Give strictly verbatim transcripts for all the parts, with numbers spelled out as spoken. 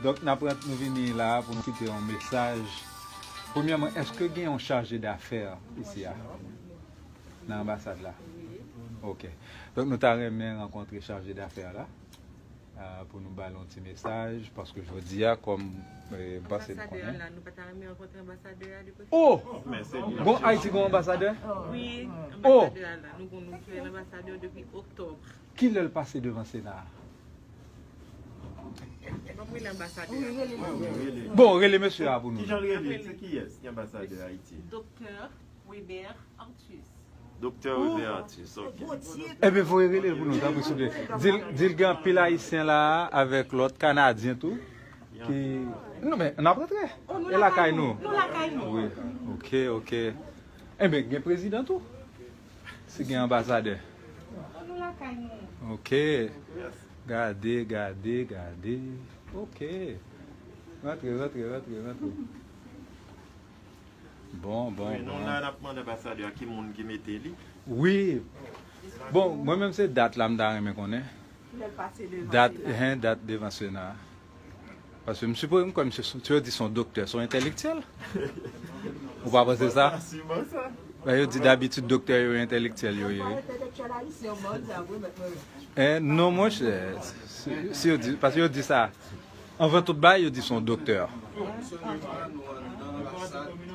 Donk, n ap rant, nou vini la pou nou kite yon mesaj. Premyèman, èske gen yon chaje dafè isi a? Nan anbasad la? Ok. Donk, nou ta renmen rankontre chaje dafè la, ah, pou nou ba l yon ti mesaj, paske jodi a, kòm, eh, m panse n konnen. Anbasadè a la, nou pa ta renmen rankontre anbasadè a de kote? Oh! Bon, Ayiti gen yon anbasadè? Wi, oh! Anbasadè a la, nou gon nouvèl anbasadè depi oktòb. Kilè l pase devan Sena a? Ban m rele anbasadè a. Bon, rele mesye a pou nou. Kijan l rele? Se kiyès ki anbasadè Ayiti? Doktè Weber Arthus. Doktè Weber Arthus, ok. Ebyen, voye rele l pou nou, tanpri, souple. Di l, di l gen anpil Ayisyen la, avèk lòt Kanadyen tou, ki, non, men, n ap rantre. E lakay nou. Nou lakay nou. Wi, ok, ok. Ebyen, gen prezidan tou. Si gen anbasadè. Nou lakay nou. Ok. Gade, gade, gade. Ok. Rantre, rantre, rantre, rantre. Bon, bon, bon. Wi, nou la, n ap mande anbasadè a ki moun ki mete li. Wi. Bon, mwen menm se dat la m ta renmen konnen. Dat, hen, dat devan Sena. Paske m sipoze, m kwè misye, si yo di se yon doktè, se yon entèlektyèl. Ou pa panse sa? Lè yo di dabitid doktè yo entèlektyèl yo ye. Eh, non, monchè. Si, si yo di, paske yo di sa. Anvan tout bagay, yo di se yon doktè.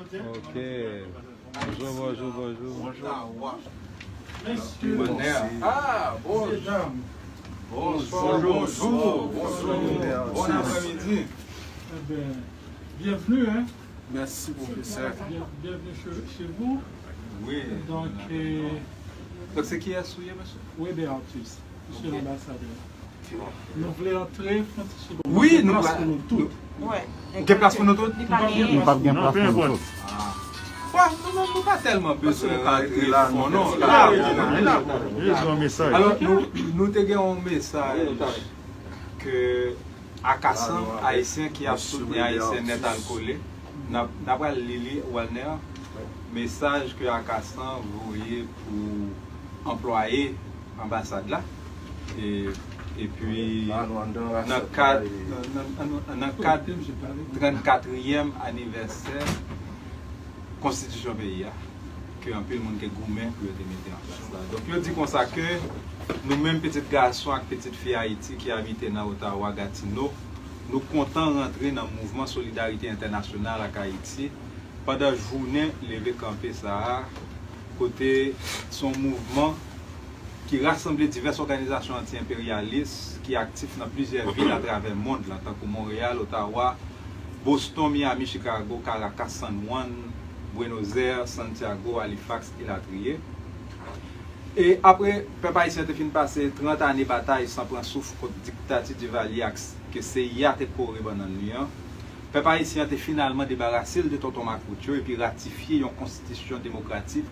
Ok. Bonjou, bonjou, bonjou. Bonjou. Ah, bonjou. Bonjou, bonjou, bonjou. Bon aprèmidi. Ebyen, byenvni, hein. Mèsi, pwofesè. Byen, byenvni chez, chez vous. Wi. Donk, euh, donk, se kiyès ou ye, mesye? Weber Arthus, mesye lanbasadè. Nou vle antre, fè yon ti chita. Wi, nou gen plas pou nou tout. Wi. Gen plas pou nou tout? Nou p ap gen plas pou nou tout. Bon, nou menm, nou pa tèlman bezwen rantre fon, non. Alò, nou, nou te gen yon mesaj ke Akasan Ayisyen ki ap soutni Ayisyen nèt al kole. N ap, n ap pral li li, Walner, mesaj ke Akasan voye pou anplwaye anbasad la. E, epi, nan kad, nan, nan, nan, nan kad trannkatriyèm anivèsè konstitisyon peyi a, ke anpil moun te goumen pou yo te mete an plas la. Donk, yo di konsa ke nou menm pitit gason ak pitit fi Ayiti ki abite nan Ottawa, Gatineau, nou kontan rantre nan mouvman solidarite entènasyonal ak Ayiti pandan jounen leve kanpe sa a, kote se yon mouvman ki rasanble divès òganizasyon anti-enperyalis ki aktif nan plizyè vil atravè mond lan, tankou Monreyal, Ottawa, Boston, Miami, Chicago, Caracas, San Juan, Buenos Aires, Santiago, Halifax, elatriye. E apre, pèp ayisyen te fin pase trant ane batay san pran souf kont diktati Divalye ak s-, ke C I A te kore ban nann li an, pèp ayisyen an te finalman debarase l de tonton makout yo epi ratifye yon konstitisyon demokratik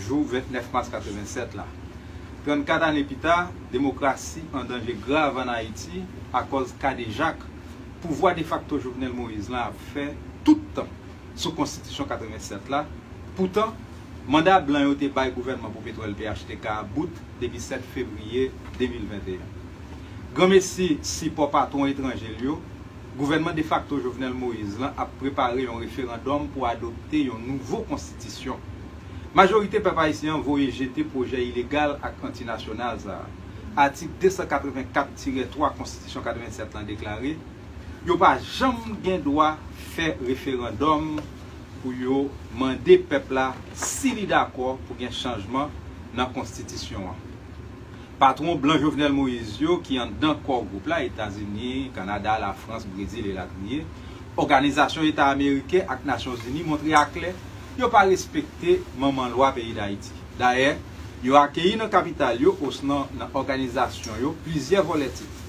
jou vennèf mas katrevennsèt la. Trannkat ane pita, demokrasi an danje grav ann Ayiti akòz kadejak pouvwa defakto Jovenel Moïse lan ap fè tout tan sou konstitisyon katrevennsèt la. Poutan, manda blan yo te bay gouvènman pou petwòl P H T K a bout depi sèt fevriye de mil venteyen. Granmesi sipò patwon etranje l yo, gouvènman defakto Jovenel Moïse lan ap prepare yon referandòm pou adopte yon nouvo konstitisyon. Majorite pèp ayisyen an voye jete pwojè ilegal ak antinasyonal sa a. Atik de san katrevenkat tirè twa Konstitisyon katrevennsèt lan deklare, yo pa janm gen dwa fè referandòm pou yo mande pèp la si li dakò pou gen chanjman nan konstitisyon an. Patwon blan Jovenel Moïse yo ki anndan kò gwoup la, Etazini, Kanada, Lafrans, Brezil, elatriye, Òganizasyon Eta Ameriken ak Nasyonzini montre aklè yo pa respekte manman lwa peyi Dayiti. Dayè, yo akeyi nan kapital yo osnon nan òganizasyon yo plizyè vòlè tit.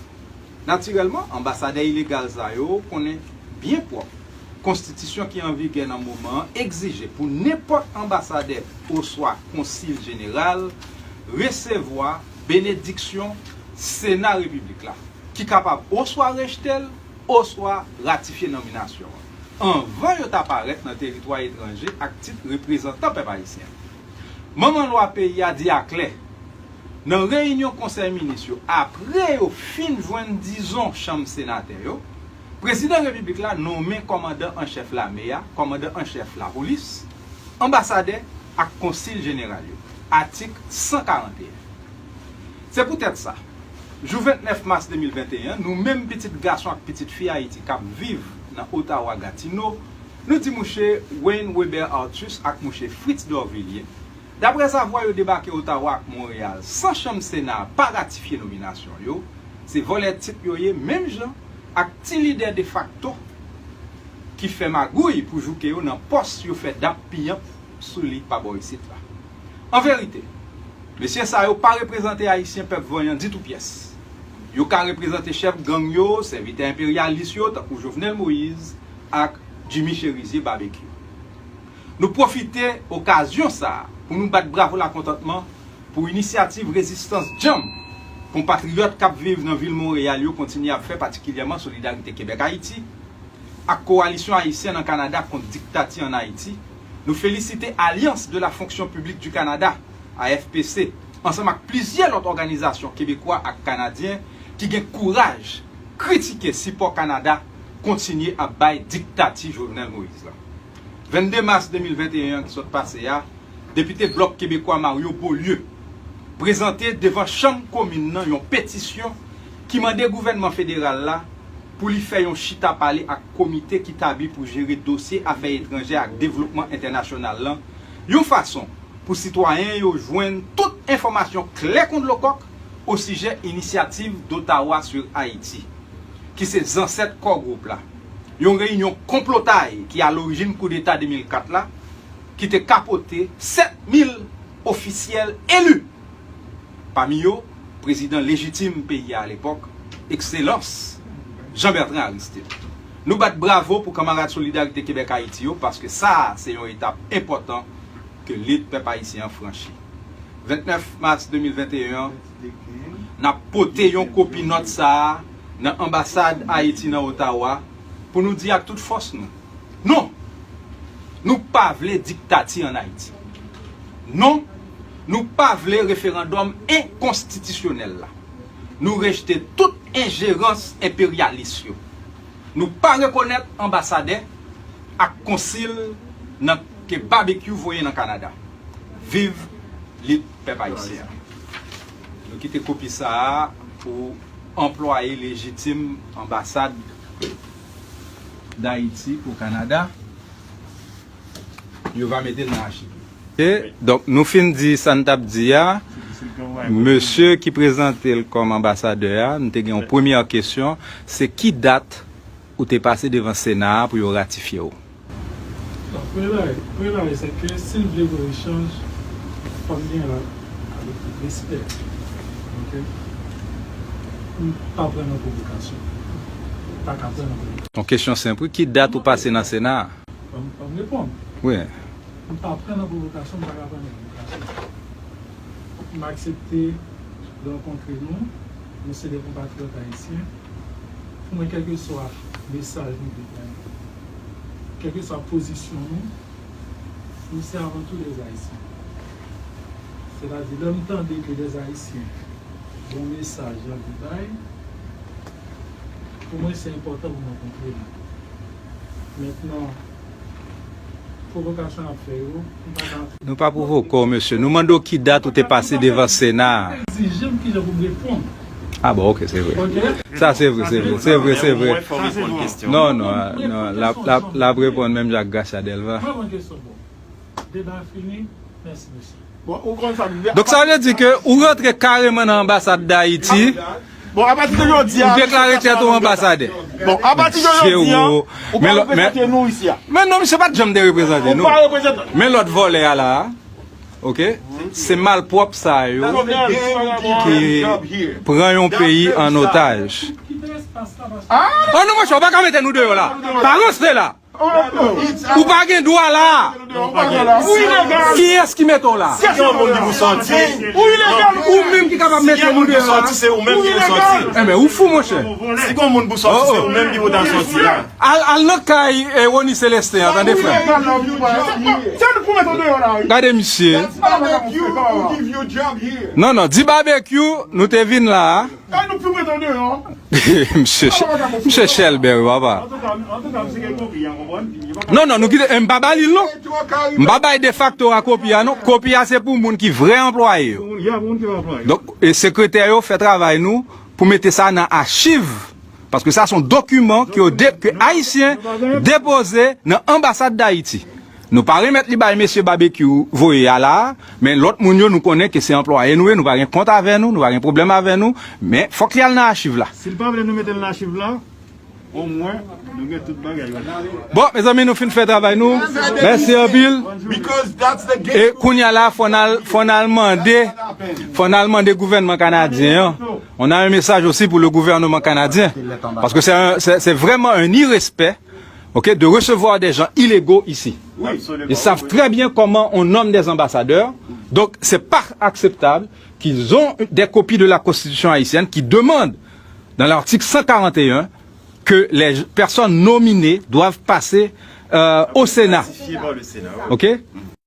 Natirèlman, anbasadè ilegal sa yo konnen byen pwòp konstitisyon ki an vigè nan moman an egzije pou nenpòt anbasadè oswa konsil jeneral resevwa benediksyon Sena Repiblik la, ki kapab oswa rejte l, oswa ratifye nominasyon an, anvan yo ta parèt nan teritwa etranje ak tit reprezantan pèp ayisyen. Manman lwa peyi a di aklè, nan reyinyon Konsèy Minis yo, apre yo fin jwenn dizon Chanm Senatè yo, Prezidan Repiblik la nonmen kòmandan an chèf lame a, kòmandan an chèf lapolis, anbasadè ak konsil jeneral yo. Atik san karanteyen. Se poutèt sa, jou vennèf mas de mil venteyen an, nou menm pitit gason ak pitit fi Ayiti k ap viv nan Ottawa, Gatineau, nou di mouche Wayne Weber Arthus ak mouche Fritz Dorvillier, daprèzavwa yo debake Ottawa ak Monreyal san chanm Sena a pa ratifye nominasyon yo, se vòlè tit yo ye, menm jan ak ti lidè defakto ki fè magouy pou jouke yo nan pòs yo fè dap piyanp sou li pa bò isit la. An verite, mesye sa yo pa reprezante Ayisyen pèp vanyan ditou pyès. Yo ka reprezante chèf gang yo, sèvitè enperyalis yo, tankou Jovenel Moïse ak Jimmy Chérizier Barbecue. Nou pwofite okazyon sa a pou nou bat bravo lakontantman pou inisyativ rezistans djanm konpatriyòt k ap viv nan vil Monreyal yo kontinye ap fè, patikilyèman Solidarite Kebèk Ayiti ak Kowalisyon Ayisyen nan Kanada kont diktati ann Ayiti. Nou felisite Alliance de la Fonction Publique du Canada, A F P C, ansanm ak plizyè lòt òganizasyon kebekwa ak kanadyen ki gen kouraj kritike sipò Kanada kontinye ap bay diktati Jovenel Moïse la. Vennde mas de mil venteyen an ki sot pase a, depite Blòk Kebekwa Mario Beaulieu prezante devan Chanm Komin nan yon petisyon ki mande gouvènman federal la pou li fè yon chita pale ak komite ki tabli pou jere dosye afè etranjè ak devlopman entènasyonal lan, yon fason pou sitwayen yo jwenn tout enfòmasyon klè kon dlo kòk osijè Inisyativ d'Ottawa sur Haïti, ki se zansèt Core Group la, yon reyinyon konplotay ki alorijin koudeta de mil kat la, ki te kapote sèt mil ofisyèl eli, pami yo prezidan lejitim peyi a alepòk, Ekselans Jean Bertrand Aristide. Nou bat bravo pou kanmarad Solidarite Kebèk Ayiti yo, paske sa a se yon etap enpòtan ke lit pèp ayisyen an franchi. Vennèf mas de mil venteyen an, n ap pote yon kopi nòt sa a nan anbasad Ayiti nan Ottawa pou nou di ak tout fòs nou, non! Nou pa vle diktati ann Ayiti. Non, nou pa vle referandòm enkonstitisyonèl la. Nou rejte tout enjerans enperyalis yo. Nou pa rekonèt anbasadè ak konsil nan ke Barbecue voye nan Kanada. Viv lit pèp ayisyen an. Nou kite kopi sa a pou anplwaye lejitim anbasad Dayiti o Kanada. Yo va mete l nan achiv yo. Ok, donk, nou fin di sa n t ap di a. Mesye ki prezante l kòm anbasadè a, nou te gen yon premyè kesyon, se ki dat ou te pase devan Sena a pou yo ratifye w? Donk, premye bagay, premye bagay, se ke si l vle gon echanj, fò m gen l avèk tout respè. Ok? M pa pran nan pwovokasyon. M pa ka pran nan pwovokasyon. Yon kesyon senp, wi. Ki dat ou pase nan Sena a? Ban m, ban m reponn. Wi. M pa pran nan pwovokasyon, m pa ka pran nan pwovokasyon. M aksepte rankontre nou, nou se de konpatriyòt ayisyen. Pou mwen, kèlkeswa mesaj nou te bay, kèlkeswa pozisyon nou, nou se avan tou de Ayisyen. Sètadi, lè m tande ke de Ayisyen gon mesaj y anvi bay, pou mwen, se enpòtan pou mwen konprann. Mentnan, pwovokasyon y ap fè yo, m pa ka antre. Nou pa pwovoke w, mesye. Nou mande w ki dat ou te pase devan Sena a. Egzije m kijan pou m reponn. Ah bon, ok, se vre. Ok? Sa se vre, se vre, se vre, se vre. Mwen fò reponn kesyon. Non, non, ah, non, l ap, l ap, l ap reponn menm jan ak Gracia Delva. Mwen reponn kesyon, bon. Deba fini. Mèsi, mesye. Bon, ou konn sa m di. Donk, sa vle di ke ou rantre kareman nan anbasad Dayiti. Bon, apati de jodi a, ou deklare tèt ou anbasadè. Bon, apati de jodi a, ou pa reprezante nou isi a. Men non, misye pa t janm te reprezante nou. Ou pa reprezante. Men lòt vòlè a la a, ok? Se malpwòp sa yo ki pran yon peyi an otaj. Ah non, monchè, ou pa ka mete nou deyò la. Pa ranse la. Ou pa gen dwa la. Ou ilegal. Kiyès ki mete w la? Si gen yon moun ki pou sòti. Ou ilegal. Ou menm ki kapab mete nou deyò la. Si gen yon moun pou sòti, se ou menm ki pou sòti. Enben, ou fou, monchè. Si gen yon moun pou sòti, se ou menm ki pou ta sòti la. Al, al nan kay, eh, Rony Célestin an, tande, frè. Gade misye. Non, non, di Barbecue, nou te vin la a. Misye Ch- Misye Chèlbè, wi, papa. Non, non, nou kite, m pa ba li l, non. M pa bay defakto a kopi a, non. Kopi a se pou moun ki vrè anplwaye yo. Donk, e sekretè yo fè travay nou pou mete sa nan achiv. Paske sa se yon dokiman ke, yo de, ke Ayisyen depoze nan anbasad Dayiti. Nou pa remèt li bay mesye Babekyou voye a la, men lòt moun yo, nou konnen ke se anplwaye nou ye, nou pa gen kont avè nou, nou pa gen pwoblèm avè nou, men fòk li al nan achiv la. Si l pa vle nou mete l nan achiv la, omwen, nou gen tout bagay yo. Bon, mezanmi, nou fin fè travay nou. Mèsi anpil. E kounye a la, fò n al, fò n al mande, fò n al mande gouvènman kanadyen an. On a un message aussi pour le gouvernement canadien. Parce que c'est un- c'est c'est vraiment un irrespect, ok, de recevoir des gens illégaux ici. Ils savent très bien comment on nomme des ambassadeurs. Donc, c'est pas acceptable qu'ils ont des copies de la Constitution haïtienne qui demandent, dans l'article cent quarante et un, que les personnes nominées doivent passer euh, au Sénat. Ok?